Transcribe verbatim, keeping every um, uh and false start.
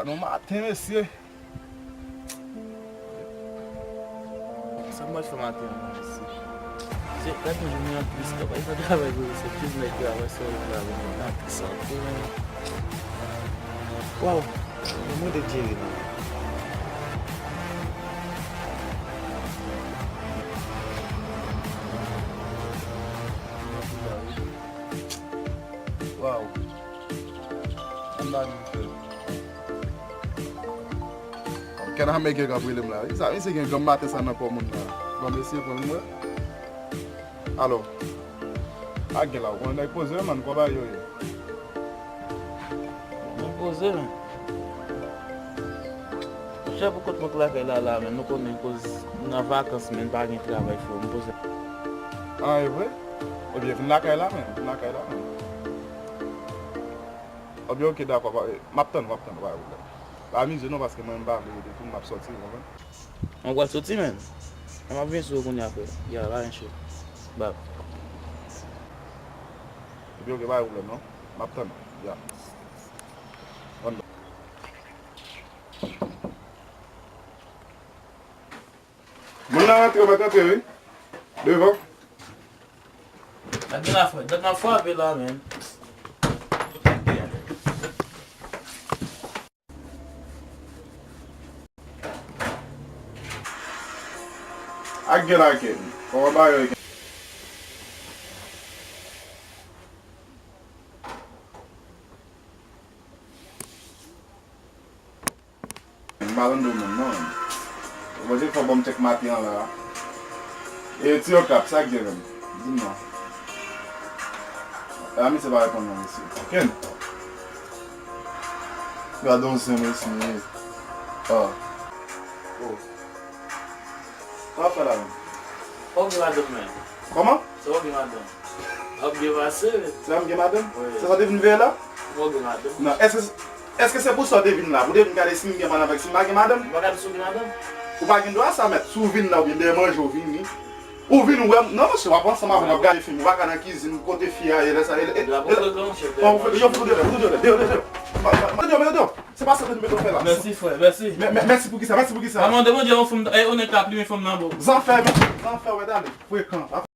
Non maten, mesye. Sa m pral fè maten an, mesye? Se, gad yon jounen an tris, papa, e pa travay vre, se tout nèg travay, se ou travay, nan tris anpil, men. Waw, mwen mande Djeri non. Waw. Anba nou fè. Can I make it up with him la? Sa, misye gen granm maten sa nan kò moun la. Bon, mesye, pran mwen. Alò, a gen la, ou konnen nèg poze, man, kòb a yo ye. Nèg poze, men. Monchè, pou kont mwen k lakay la, la, men nou konnen koz nan vakans, men pa gen travay, frè, m poze. Ah, e vre? Ebyen, vin lakay la, men, vin lakay la, men. Ebyen, oke, dakò, pa, m ap tann, m ap tann, pa gen pwoblèm. Pa amize non, paske mwen, m pa vle rete tou, m ap sòti, ou konprann? Mwen pral soti, men. Mwen ap vin sou ou kounye a, frè. Ya, pa gen cho. Bab. Ebyen, oke, pa gen pwoblèm, non. M ap tann. Ya. Ann. Moun nan rantre, mèt rantre, wi. Devan. Gade la, frè. Dat m ap frape la, men. Ak gen la, Ken. Kòman bagay yo? M pa tande w menm non. Ou panse fò ban m tchèk maten an la? E ti Okap, sa k gen menm? Di m non. A, misye pa reponn non, mesye. Ken. Gade yon zen, mesye. Ah. Oh. Sa w ap fè la menm? Fò w gen madanm menm. Kòman? Sa w gen madanm? Ap byen pase. Se la m gen madanm? Wi. Se sa w te vin veye la? Mwen gen madanm. Non, èske, èske se pou sa w te vin la? Pou w te vin gade si m gen madanm avèk si m pa gen madanm? M pa gade si w gen madanm. Ou pa gen dwa sa, mèt. Si w vin la oubyen dèyè manje w vini. Ou vin wè m. Non, mesye, w ap ansanm avè m, w ap gade fim. Ou pa ka nan kizin, kote fi a ye, lè sa, e, e, e, yo fout ou deyò, fout ou deyò, deyò, deyò, deyò. Mete w, mete w. Se pa sa w te mete w fè la. Mèsi, frè, mèsi. Mè, mè, mèsi pou kisa, mèsi pou kisa. Mwen mande Bondye yon fanm, e, onèt la plimen fanm nan bon. Zafè, mesye, zafè, wè, tande. Frekan.